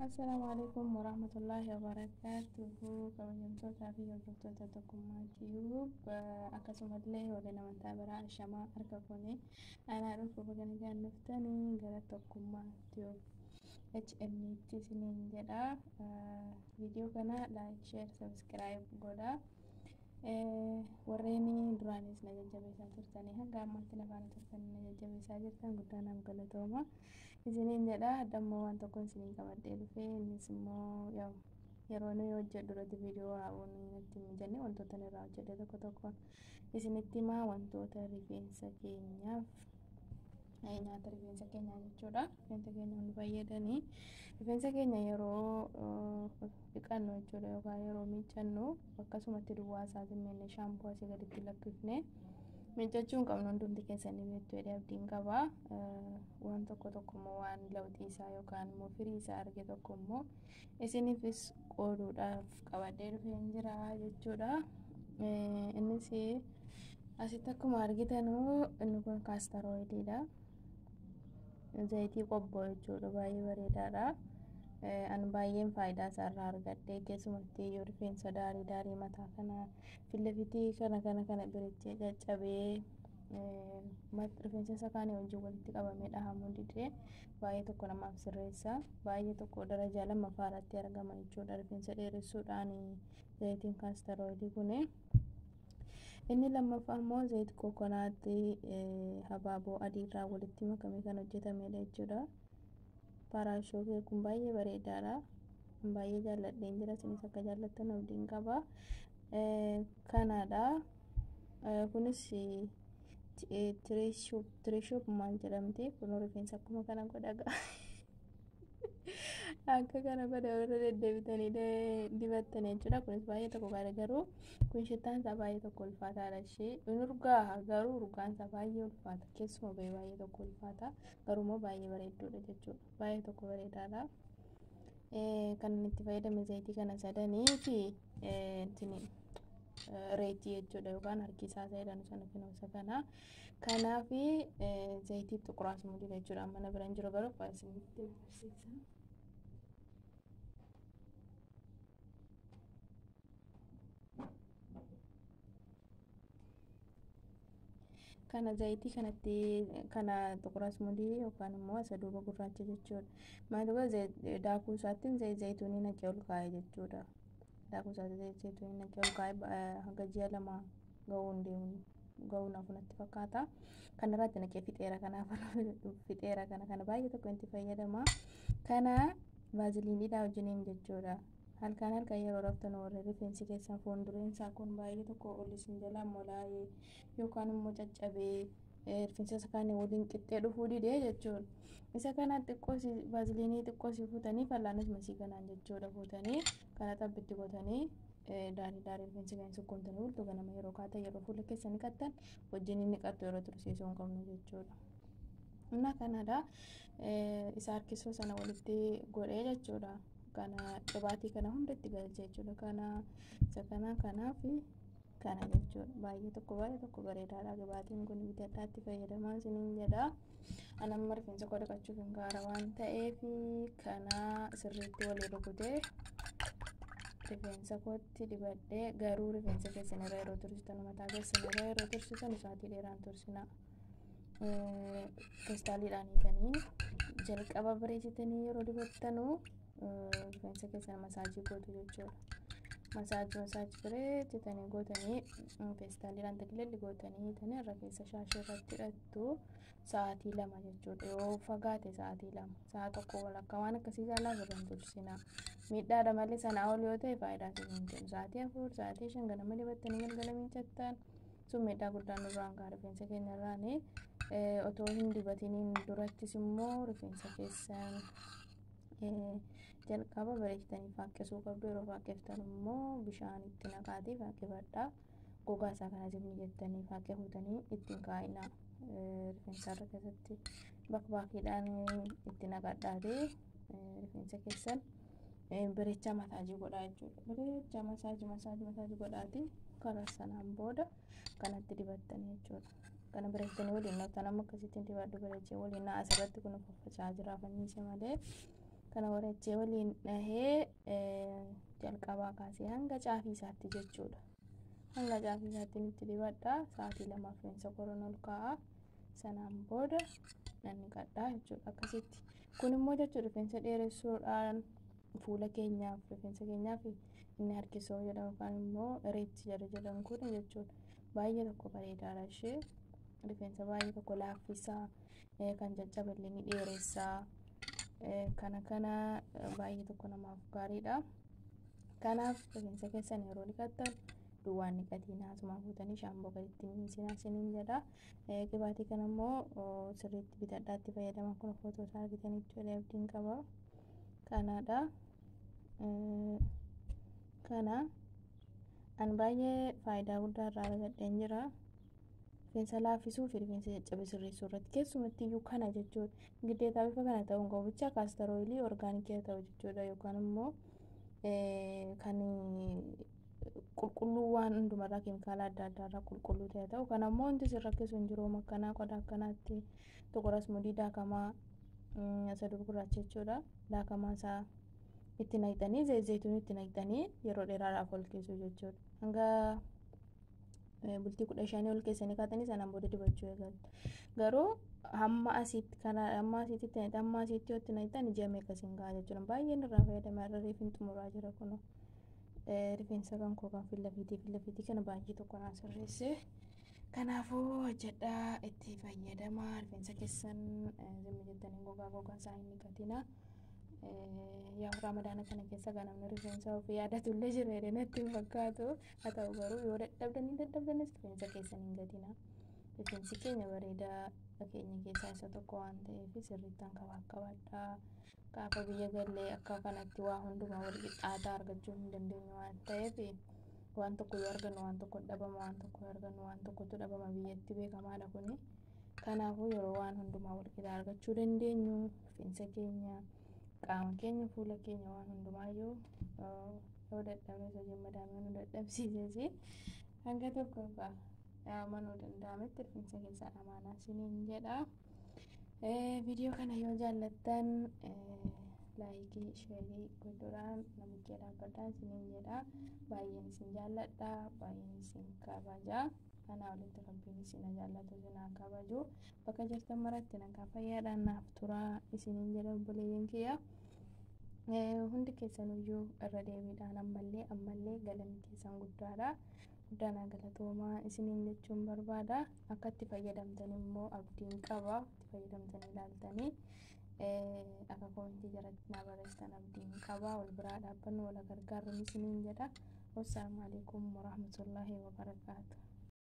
Assalaamu alaikum warahmatullaahi wabarakaatuhu. Kabajamtootaa fi hordoftoota Tokkummaa Tube, akkasumallee warreen amantaa biraa, ashamaa harka fuunee, anaa dhufu. Baga nagaan dhuftanii gara Tokkummaa Tube HM'tti isiniin jedha. Viidiyoo kana like, share, subscribe godha. Warreen duraanis na jajjabeessaa turtanii, hanga ammaatti na faana turtanii na jajjabeessaa jirtan, guddaa naaf galatooma isiniin jedha. Dammoo waan tokko isiniin qabadhee dhufe. Innis immoo yeroo nuyi hojjedhu irratti viidiyoo waraabuu natti mijanne, wantoota irraa hojjedhe tokko tokko isinitti himaa. Wantoota rifeensa keenyaaf, nyaata rifeensa keenyaa jechuudha. Rifeensa keenya nu fayyadanii, rifeensa keenya yeroo dhiqannu jechuudha, yookaan yeroo miiccannu akkasumatti duwwaa isaatiin miinne shaampoo asii gaditti lakkifne miiccachuu hin qabnu. Hundumti keessanii beektu jedhee abdiin qaba. Waan tokko tokko immoo waan lawxii isaa yookaan immoo firii isaa arge tokko immoo isiniifis qooduudhaaf qabadhee dhufeen jira jechuudha. Innis asitti akkuma argitanu inni kun castor oiliidha. Zayitii qobboo jechuudha, baay'ee bareedaadha. Ani baay'een faayidaa isaarraa argadhe. Keessumatti yoo rifeensa daarii daarii mataa kana filafitii kana kana kana birichee caccabee rifeensa isa kaanii wajjin walitti qabamee dhahamuu didee, baay'ee tokko namaaf sirreessa. Baay'ee tokko darajaa lammaffaa irratti argama jechuudha rifeensa dheeressuudhaan zayitiin castor oilii kuni. Inni lammaffaa immoo zayit coconut, habaaboo adiirraa walitti makamee kan hojjetamedha jechuudha. Paraashookee kun baay'ee bareedaadha. Baay'ee jaalladheen jira. Isinis akka jaallattan abdiin qaba. Kanaadha. Kunis tireeshuub maal jedhamti kun, rifeensa akkuma kana godha, akka kana godha irra deddeebitanii dibattanii jechuudha. Kunis baay'ee tokko gaarii, garuu kun shittaan isaa baay'ee tokko ulfaataadha. Ishee in urgaa'a, garuu urgaan isaa baay'ee ulfaata. Keessuma bahee baay'ee tokko ulfaata. Garuu immoo baay'ee bareedduudha jechuudha. Baay'ee tokko bareedaadha. Kan inni itti fayyadame zayitii kana sadanii fi reetii jechuudha, yookaan harkisaa isa jedhamu sana, kunuunsa kana. Kanaaf zayitii xuquraa sumuudii jechuudha. Amma na bira hin jiru, garuu isinitti agarsiisa. Kana zayitii kanatti, kana xuqura asmudii yookaan immoo isa duuba gurraacha jechuudha. Maal daakuu isaatti zayituunii naqee ol kaa'e jechuudha. Daakuu isaatti zayituunii naqee ol kaa'e, hanga ji'a 2 ga'uu hin deemu, ga'uu naaf natti fakkaata. Kanarratti naqee fixeera, kanaaf fixeera. Kana baay'ee tokko itti fayyadama. Kana vaaziliiniidhaa wajjiniin jechuudha. Halkan halkan yeroo raftan, warri rifeensi keessan fuuldureen isaa kun baay'ee tokko ol isin jalaa molaa'ee yookaan immoo caccabee rifeensa isa kaanii waliin qixxee dhufuu didee jechuudha. Isa kana xiqqoo vaaziliinii xiqqoo si fuutanii, fal'aanis masii kanaan jechuudha, fuutanii kana xabbitti gootanii daarii daarii rifeensa kan sukkuumtanii bultu. Ganama yeroo kaatan, yeroo fuula keessan dhiqattan wajjin inni qattu yeroo tursiisuu hin qabnu jechuudha. Innaa kanadha, isa harkisoo sana walitti godhee jechuudha. Kana qibaatii kana hunda itti galchee jechuudha. Kana, isa kana, kanaa fi kana jechuudha. Baay'ee tokko baay'ee tokko bareedaadha. Qibaatiin kun bitadhaa itti fayyadamaa isiniin jedha. Ani amma rifeensa koo dhiqachuuf hin gaara waan ta'eef, kana sirriitti walii rukutee rifeensa kootti dibadhee. Garuu rifeensa keessan irra yeroo tursitan, mataa keessan irra yeroo tursitan, sa'aatii dheeraan tursina. Feestaaliidhaan hiitanii jalqaba bareechitanii yeroo dibattanuu rifeensa keessan masaajii gootu jechuudha. Masaajii masaajii bareechitanii gootanii, feestaaliidhaan xiqililli gootanii hiitanii irra keessa shaashii irratti hidhattu sa'aatii 2 jechuudha. Yoo fagaate sa'aatii 2, sa'a tokko walakkaa waan akkasii caalaa irra hin tursina. Miidhaadha malee sanaa ol yoo ta'e faayidaa isin hin kennu. Sa'aatii 4, sa'aatii 5 ganama dibattanii galgala miiccattan, sun miidhaa guddaan nurraan gaha rifeensa keenya irraani. Otoo hin dibatiniin durattis immoo rifeensa keessan jalqaba bareechitanii faaqqisuu qabdu. Yeroo faaqqiftan immoo bishaan itti naqaatii faaqqifadhaa. Gogaa isaa kana zimni jettanii faaqqee fuutanii ittiin kaa'inaa. Rifeensa irra keessatti bakbaakiidhaan itti naqadhaatii rifeensa keessan bareechaa masaajii godhaa jechuudha. Bareechaa masaajii masaajii masaajii godhaatii karaa sanaan booda kanatti dibattanii jechuudha. Kana bareechitanii waliin naqtan. Amma akkasittiin dibadhu, bareechee waliin na asirratti kun faffaca'aa jira fanniise malee. Kana bareechee waliin dhahee jalqabaa kaasee hanga caafii isaatti jechuudha. Hanga caafii isaatti itti dibadha. Sa'aatii 2 rifeensa koron ol kaa'a. Sanaan booda nan dhiqadha jechuudha akkasitti. Kun immoo jechuudha rifeensa dheeressuudhaan fuula keenyaaf rifeensa keenyaaf inni harkisoo jedhamu yookaan immoo reechi jedhamu kun jechuudha. Baay'ee tokko bareedaadha ishee. Rifeensa baay'ee tokko laaffisaa, kan caccabe illee ni dheeressaa. Kana kana baay'ee tokko namaaf gaariidha. Kanaaf rifeensa keessan yeroo dhiqattan duwwaan dhiqatiin asuma fuutanii shaamboo gaditti miisinaa isiniin jedha. Qibaatii kana immoo sirriitti bitadhaatti fayyadama. Kun footoo isaa argitanitti jedhee abdiin qaba. Kanaadha. Kana an baay'ee faayidaa guddaa irraa argadheen jira. Rifeensa laaffisuu fi rifeensa caccabe sirreessuu irratti keessumatti iyyuu kana jechuudha. Giddeetaa bifa kana ta'uun qabu bicha castor oilii organicii ta'u jechuudha yookaan immoo kan qulqulluu waan hundumarraa keemikaala adda addaarraa qulqulluu ta'e ta'u. Kana immoo wanti isin rakkisu hin jiru. Akkanaa qodaa akkanaatti ጥቁር አዝሙድ daakamaa isa dur gurraacha jechuudha. Daakamaa isaa itti naqxanii zayituun itti naqxanii yeroo dheeraadhaaf ol keessu jechuudha. Hanga bultii 15 ol keessanii kaatanii sanaan booda dibachuu eegaltu. Garuu hamma asiitti kana hamma asiitti itti naqxan hamma asiitti yoo itti naqxan ji'a meeqa isin gaha jechuudha. Baay'een irraa fayyadamaa irra reefin xumuraa jira kun. Rifeensa kan koo kan fillafiitii kana baay'ee tokko naa sirreesse. Kanaafuu hojjedhaa itti fayyadamaa rifeensa keessan zimmi jettanii gogaa gogaa isaa hin dhiqatina. Yaa Ramadaana kana keessa kan namni rifeensa ofii yaadatullee jira jedhee natti hin fakkaatu. Haa ta'u garuu yoo dadhabdanii dadhabdanis rifeensa keessan hin gatina. Rifeensi keenya bareedaa keenya keessaa isa tokko waan ta'eef sirriitti hankabaakabadhaa. Gaafa biyya gallee akka kanatti waa hundumaa wal qixxaataa argachuu hin dandeenyu waan ta'eef waan tokko yoo argannu waan tokko dhabama, waan tokko yoo argannu waan tokkotu dhabama biyyatti beekamaadha kuni. Kanaafuu yeroo waan hundumaa wal qixa argachuu dandeenyu rifeensa keenya, qaama keenya, fuula keenya waan hundumaayyuu yoo dadhabnes hojiin madaamii nu dadhabsiises hanga tokko amanuu danda'ametti rifeensa keessan amaanaa isiniin jedha. Viidiyoo kana yoo jaallattan likeii, shareii godhuudhaan namicha dhaabbadhaa isiniin jedha. Baay'een isin jaalladha, baay'een isin kabaja. Kanaa olitti Rabbiin isin jaallatu isin haa kabaju. Bakka jirtan maratti nagaa fayyaadhaan naaf turaa isiniin jedha obboleeyyan kiyya. Hundi keessanuyyuu irra deebiidhaan ammallee ammallee galanni keessan guddaadha. Guddaa naa galatoomaa isiniin jechuun barbaada. Akka itti fayyadamtan immoo abdiin qaba. Itti fayyadamtanii ilaaltanii akka commentii jalatti naa barreessitan abdiin qaba. Wal biraa dhaabbannu wal gargaarru isiniin jedha. Wassalaamu alaikum warahmatullaahi wabarakaatu.